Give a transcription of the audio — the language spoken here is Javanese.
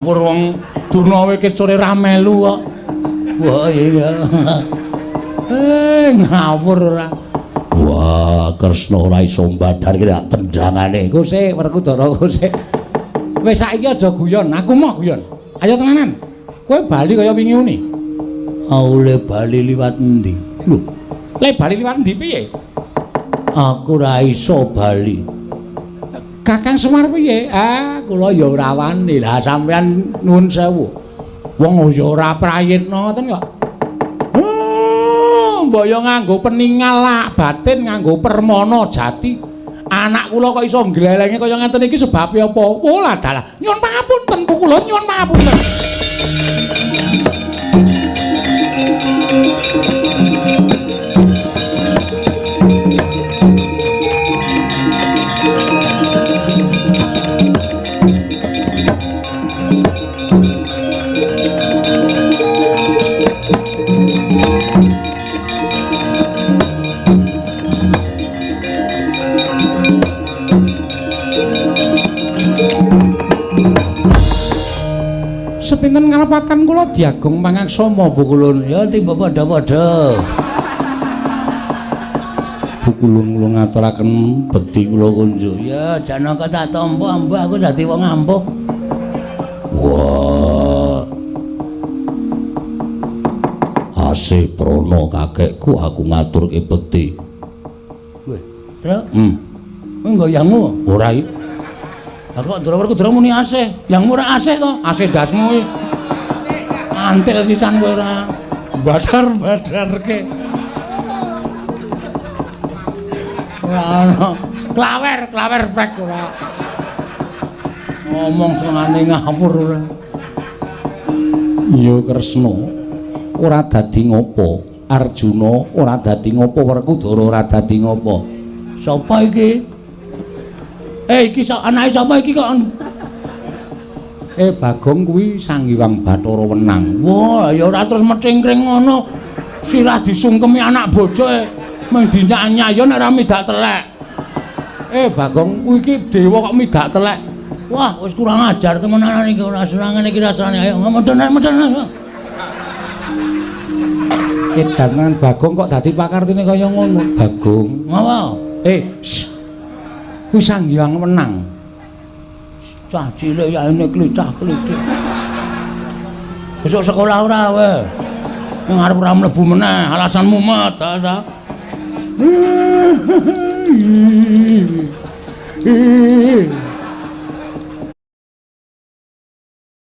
Ngawur wong Durna kecore ra melu kok. Wah iya. Ngawur ora. Wah, Kresna ora iso mbadar iki tendangane. Kose Werkudara kose. Wis saiki aja guyon, aku mau guyon. Ayo tenanan. Kowe bali kaya wingi uni. Aule bali liwat endi? Lho, le bali liwat endi piye? Aku ora iso bali. Kakang Semar piye? Ah, kula ya ora wani. Lah sampean nuwun sewu. Wong ya ora prayitna ngoten kok. Oh, mbok ya nganggo peningal lak batin, nganggo permana jati. Anak kula kok iso nglelenge kaya ngeten iki sebabe apa? Oh, lah dalah. Nyuwun pangapunten kula, nyuwun pangapunten. Sepinten ngalepatan kula diagung pangaksama Bu Kulun. Ya tiba padha-padha. Bu Kulun kula ngaturaken bekti kula kunjuk. Ya Janaka tak tampa ambu aku dadi wong ampuh. Wah. Asih prana kakekku aku ngaturke bekti. Weh, Tru. Kowe nggo yangmu? Ora iki. Lah kok Ndara Werkudara muni asih? Yangmu ora asih to? Asih ndasmu kuwi. Antil sisan kowe ora. Badar-badarke. Ora ono. Klawer, klawer prek ora. Ngomong senengane ngawur ora. Ya Kresna ora dadi ngopo, Arjuna ora dadi ngopo, Werkudara ora dadi ngopo. Sapa iki? Iki anake sapa iki kok? Bagong kuwi Sang Hyang Bathara Wenang. Wah, ya ora terus mecingkring ngono. Sirah disungkemi anak bojoke mung dinyak-nyak ya nek ora midak telek. Bagong kuwi iki dewa kok midak telek. Wah, wis kurang ajar temenanan iki, ora senengane iki rasane. Ayo medhen-medhen. Edan Bagong kok dadi pakartine kaya ngono. Bagong. Ngapa? Kuwi Sang Hyang Wenang. Cah cilik ya ini klicah-klitik. Besok sekolah ora kowe. Ngarep ora mlebu meneh, alasan mumet ta ta.